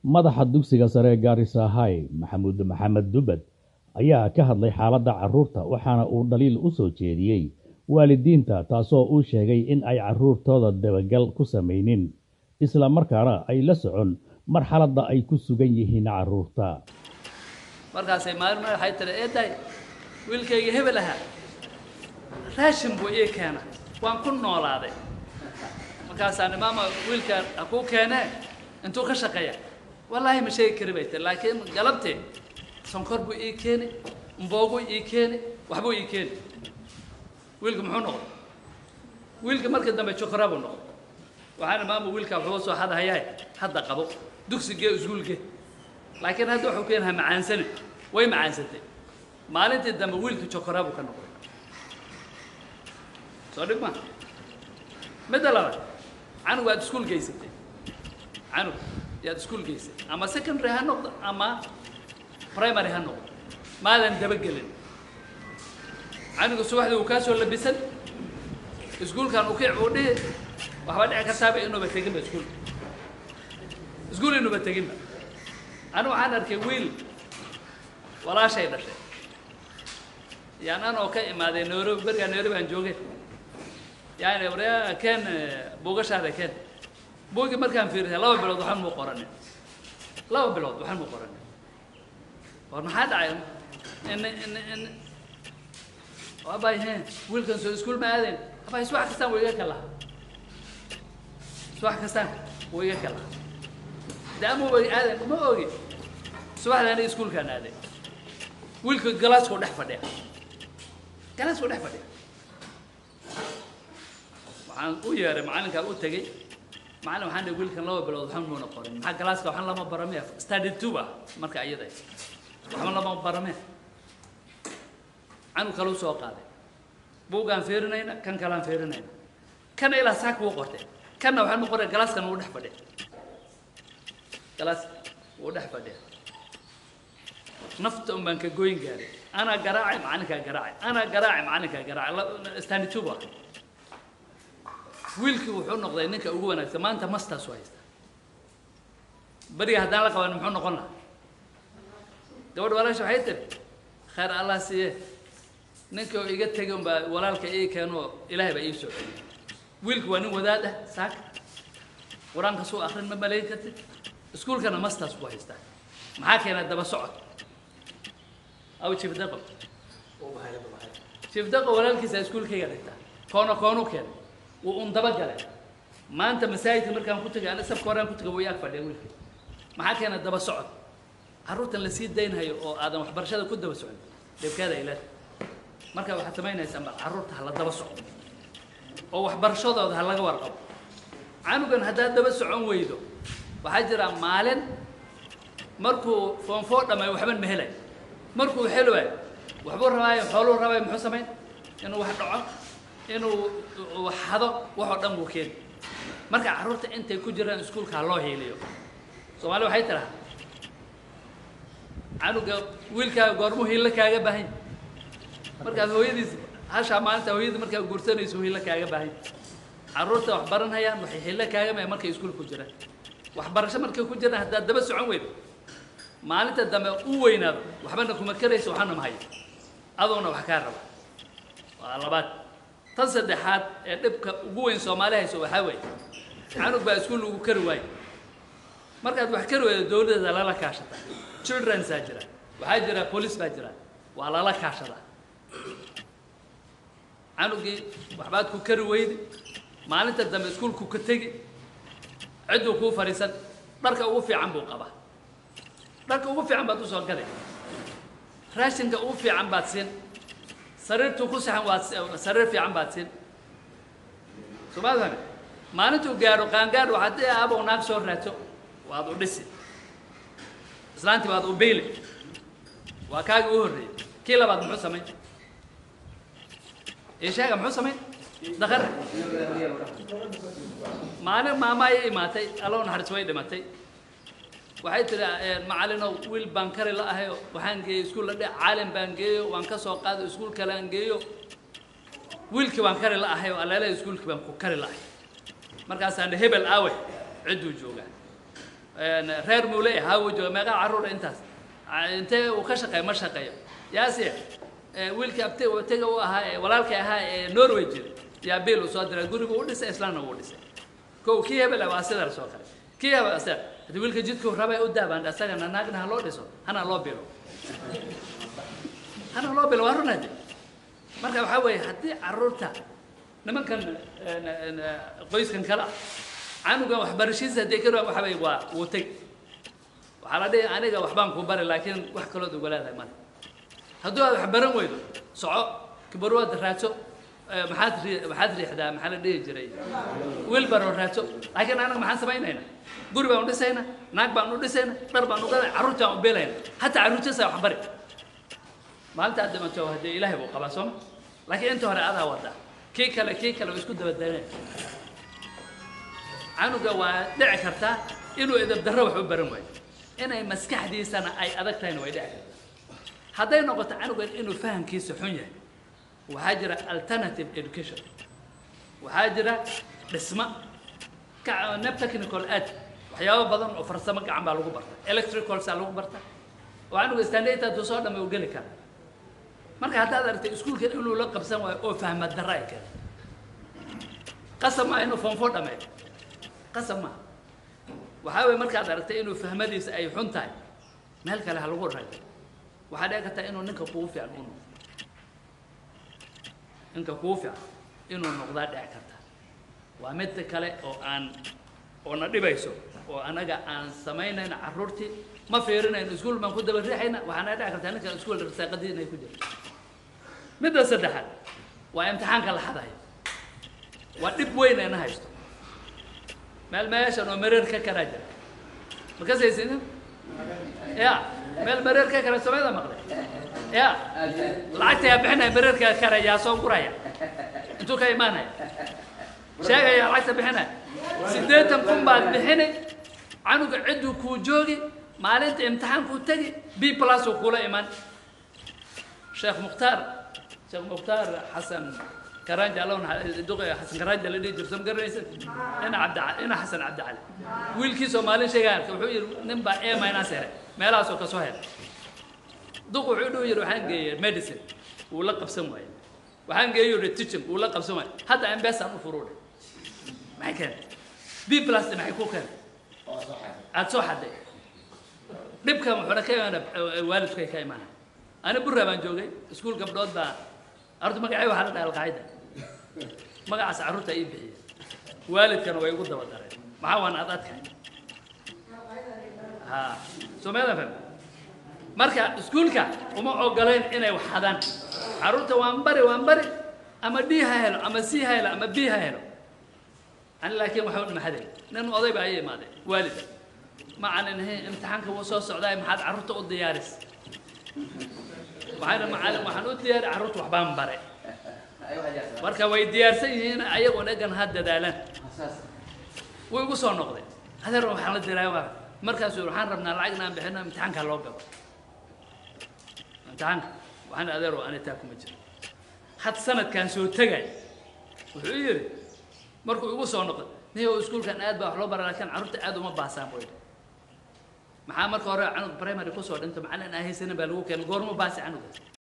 Madaxa dugsiga sare ee Garissa High, Maxamuud Maxamed Dubad, ayaa ka hadlay xaaladda carruurta, waxaana uu dhaliil u soo jeediyey waalidiinta, taasoo uu sheegay in ay carruurtooda dabagal ku samaynin, isla markaana ay la socon marxaladda ay ku sugan yihiin carruurta. Markaasay maalin waxay tiri, "Eeday, wiilkayga hebel ahaa raashin buu ii keena, waan ku noolaaday." Markaasaan, "Maama, wiilka ha kuu keenee, intuu ka shaqeeya?" "Wallaahi ma sheegi kari," bay tiri, "laakiin galabtee sonkor buu ii keeni, mboogu ii keeni, waxbuu ii keeni." Wiilka muxuu noqday? Wiilka markii dambe jokora buu noqday. Waxaana, "Maama, wiilka wuxuu soo xadahayaa, hadda qabo, dugsigee, iskuulgee, laakiin hadda wuxuu keenaha macaansane." Way macaansatay. Maalintii dambe wiilka jokora buu ka noqday. Soo dhig ma. Midda labaad, canug aad iskuul geysatay, canug yaad iskuul geysay, ama secondary ha noqdo ama primary ha noqdo, maadan dabagelin canuga. Subaxdii uu kaa soo labisan, iskuulkan ukiic uu dhihi, waxba dhici kartaaba inuuba teginba iskuulka, iskuul inuuba teginba. Anigu waxaan arkay wiil walaashay dhashay yaan anoo ka imaaday Nairobi. Berigaa Nairobi aan joogay. Yani, "Waryaa, keen buugashaada, keen buugii." Markaan fiirisay, 2 bilood waxaan muu qoranin, 2 bilood waxaan muu qoranin. "War maxaa dhacay?" In abay, he, wiilkan soo iskuul ma aadayn?" "Abay, subax kastaan wuu iga kalaha, subax kastaan wuu iga kalaha." De ama way aadan ma ogi. Subaxda aniga iskuulkaan aaday, wiilka galaaskuu dhex fadhiya, galaaskuu dhex fadhiya. Waxaan u yeeray macallinkaa, u tegey. "Macallin," waxaan dhihi, "wiilkan 2 bilood waxba muuna qorin. Maxaa galaaska waxan lama bara miya?" Standard two ah marka iyada. "Waxba lama bara miya?" Canug kale u soo qaaday. Buuggaan fiirinayna, kan kalaan fiirinayna, kana ilaa saaka wuu qortay, kanna waxaan u qoray. Galaaskan wuu dhex fadhiya, galaas wuu dhex fadhiya. Nafta un baan ka goyn gaaray. Anaa garaacay, macallinkaa garaacay, anaa garaacay, macallinkaa garaacay. Standard two ba. Wiilkii wuxuu noqday ninka ugu wanaagsan maanta, masters u haysta. Beriga haddaan la qaban, muxuu noqon lahaa? Gabadh walaasha waxay tiri, "Khayr Allah siiye, ninka oo iga tegay unbaa walaalka ii keeno, Ilaahay baa ii soo celiyey." Wiilku waa nin wadaad ah, saaka qur-aanka suu akrin ma malayn kartid. Iskuulkana masters buu haystaa. Maxaa keenay? Daba socod. Aw Chief Daqo, Chief Daqo walaalkiisa iskuulkayga dhigtaa, koono koonu keenay, wuu un daba galay. Maanta masaajidka markaan ku tegay, ana safka horaan ku tegay, wuu ag fadhiya wiilka. Maxaa keenay? Daba socod. Carruurtan lasii daynhayo oo aadan waxbarashada ku daba socon, dhibkeeda ay leedahay. Marka waxaad samaynaysaa, carruurta ha la daba socdo oo waxbarashadooda ha laga warqabo. Canugan haddaad daba socon weydo, waxaa jira maalin markuu form four dhamay waxban ma helay. Markuu heli waayo, waxbuu rabaayo, xooluu rabaayo, muxuu samayn? Inuu wax dhaco, inuu wax xado, wax oo dhan buu keeni. Marka carruurta intay ku jiraan iskuulka ha loo hiiliyo. Soomaali waxay tidhaha, canuga wiilkaaga goormuu hiilo kaaga baahan? Markaad hooyadiis hashaa maalinta hooyadii markaa guursanayso hiilo kaaga baahan. Carruurta wax baranayaan waxay hiilo kaaga baahan markay iskuul ku jiraan. Waxbarasho markay ku jiraan haddaad daba socon weydo, maalinta dambe u weynaado waxbana kuma karayso, waxna ma hayo, adoona wax kaa raba. Waa labaad. Tan saddexaad ee dhibka ugu weyn Soomaali hayso waxaa weeye, canug baa iskuul lagu kari waayo. Markaad wax kari weydo, dowladda lala kaashata. Childrensaa jira, waxaa jira police baa jira, waa lala kaashadaa. Canugii waxbaad ku kari weydi, maalinta dambe iskuulku ka tegi, cidduu kuu fadhiisan. Dharka ugu fiican buu qabaa, dharka ugu fiican baad usoo gaday, raashinka ugu fiican baad siin, sariirtuu ku saxan waad sariir fiican baad siin. Soo maad fahmi? Maalintuu gaadho qaangaadh, waxaad dii, "Aabow, naag soo raadso." Waad u dhisi, islaantii waad u biili. Waa kaagii u horreeyey. Kii labaad muxuu samayn? Ii sheega, muxuu samayn? Daqare. Maalin maama ayay imaatay, Allow naxariis, way dhimatay. Waxay tidhi, "Macalinow, wiil baan kari la ahayo. Waxaan geeyey iskuul la dhe caalim baan geeyo, waan ka soo qaado, iskuul kale aan geeyo, wiilkii baan kari la ahayo, alleele iskuulkii baan ku kari la ahay." Markaasaan hebel aawe, cidduu joogaa. Reer muu leeyahay? Haa, wuu jooga. Meeqaa carruur intaas? Intee uu ka shaqeeyo? Ma shaqeeyo. Yaasiya wiilkii abte abtega u ahaa ee walaalkay ahaa ee Norway jira yaa biil uu soo diray, gurigu u dhisay, islaamna wuu dhisay. Kow kii hebel waa sida lasoo kale, kii hebel sida. Haddii wiilka jidku rabay u daabaan, isagana naagna ha loo dhiso, hana loo bilo, hana loo bilo. Waa run. Hadde marka waxaa weeye, haddii carruurta nimankan qoyskan kale ah canugan waxbarashiisa haddii ka waxa weye waa wuu teg, waxaa la dhihi aniga waxbaan ku bari, laakiin wax kalood uga leedahay male. Hadduu aad wax baran weydo, soco, kibarwaad raadso. Maxaad rii maxaad riixdaa? Maxaa la dhihi jiray? Wheelbarrow raadso. Laakiin anaga maxaan samaynaynaa? Guri baan u dhisaynaa, naag baan u dhisaynaa, dhar baan u gadanay, carruurtaan u beelayna, hataa carruurtiisa wax bari. Maalinta aad dhimato haddee Ilaahay buu qabaa, sooma? Laakiin inta hore adaa wadaa. Kii kale, kii kale way isku dabadaleen. Canuga waa dhici kartaa inuu edab darro wax u baran waayo, inay maskaxdiisana ay adag tahayna way dhici kartaa. Hadday noqoto canugan inuu fahamkiisa xun yahay, waxaa jira alternative education, waxaa jira dhisma ka neb technical aad, waxyaabo badan oo farsamo gacan baa lagu barta, electricalsaa lagu barta, oo canuga standard hadduu soo dhamay uu geli kara. Marka haddaad aragtay iskuulkan inuu la qabsan waayo oo fahma darro ay keento, qasab maa inuu form 4 dhameeyo, qasab maa. Waxaa weye markaad aragtay inuu fahmadiisa ay xun tahay, meel kale ha lagu rago. Waxaa dhici kartaa inuu ninka kugu fiican uu noqdo, ninka kugu fiican inuu noqdaa dhici karta. Waa midda kale oo aan oo na dhibayso oo anaga aan samaynayna. Carruurtii ma fiirinayno, iskuul baan ku daba riixayna. Waxaana dhici kartaa ninka iskuul risaaqadii inay ku jirto. Midda saddexaad waa imtixaanka la xadayo. Waa dhib weyn ayna haysto. Meel meeshan oo mareer ka karaa jira, ma kasaysidin? Ya meel mareer ka kara soomada maqlay? Ya lacagta yaa bixinaya? Mareerka kara yaa soo guraya? Intuu ka imaanaya sheegaya lacagta bixinaya? 80,000 baad bixini, canuga cidduu kuu joogi, maalinta imtixaankuu tegi, B plus uu kula iman. Sheekh Mukhtaar, Sheekh Mukhtaar Xasan Karanja, Allah duqa Xasan Karanja la dhihi jirto, ma garanaysa? Ina Cabdi, ina Xasan Cabdi Cali wiilkiisoo maalin sheegaya arkay, wuxuu yidhi nin baa A minus helay, meelahaasoo kasoo helay. Duq wuxuu dhihi yidhi waxaan geeyey medicine, wuu la qabsan waayey. Waxaan geeyey yidhi teaching, wuu la qabsan waayey. Hadda M-Pesaan u furuudhay. Maxay keentay B plus? Maxay ku keentay? Aada soo xaday. Dhibkan wuxuuna ka imaana waalidkay ka imaanay. Ani Burra baan joogay, iskuul gabdhood baa. Horta magacay waxaa la dhaha Alqaacida, magacaas carruurta ii bixiya, waalidkana way igu daba dareen. Maxaa waan ad adkahay ha soo meedan fahmi. Marka iskuulka uma ogoleyn inay wax xadaan carruurta. Waan bari, waan bari, ama D ha helo ama C ha helo ama B ha helo. Ani laakiin waxa u maxaday, nin oday baa ii imaaday, waalida: "Macalin, he, imtixaanka wuu soo socdaay, maxaad carruurta u diyaaris?" Waxaan, "Macalin, waxaan u diyaari carruurta waxbaan bare. Marka way diyaarsan yihiin, ayagoo dhegan ha dadaalaan." Wuu igu soo noqday: "Adeer, waxaan la diraa waa." Markaasuu "Waxaan rabnaa lacag inaan bixino, imtixaanka loo galo imtixaanka." Waxaan, "Adeer, ani taa kuma jiro." Had sanadkan soo tegay wuxuu yidhi markuu igu soo noqday: "Niyo, iskuulkan aad baa wax loo bara, laakiin carruurta aad uma baasaan." Buu yidhi, "Maxaa marka hore canug primary kusoo dhinto, macallin aan haysanin baa lagu keenay? Goorma baasi canugaas?"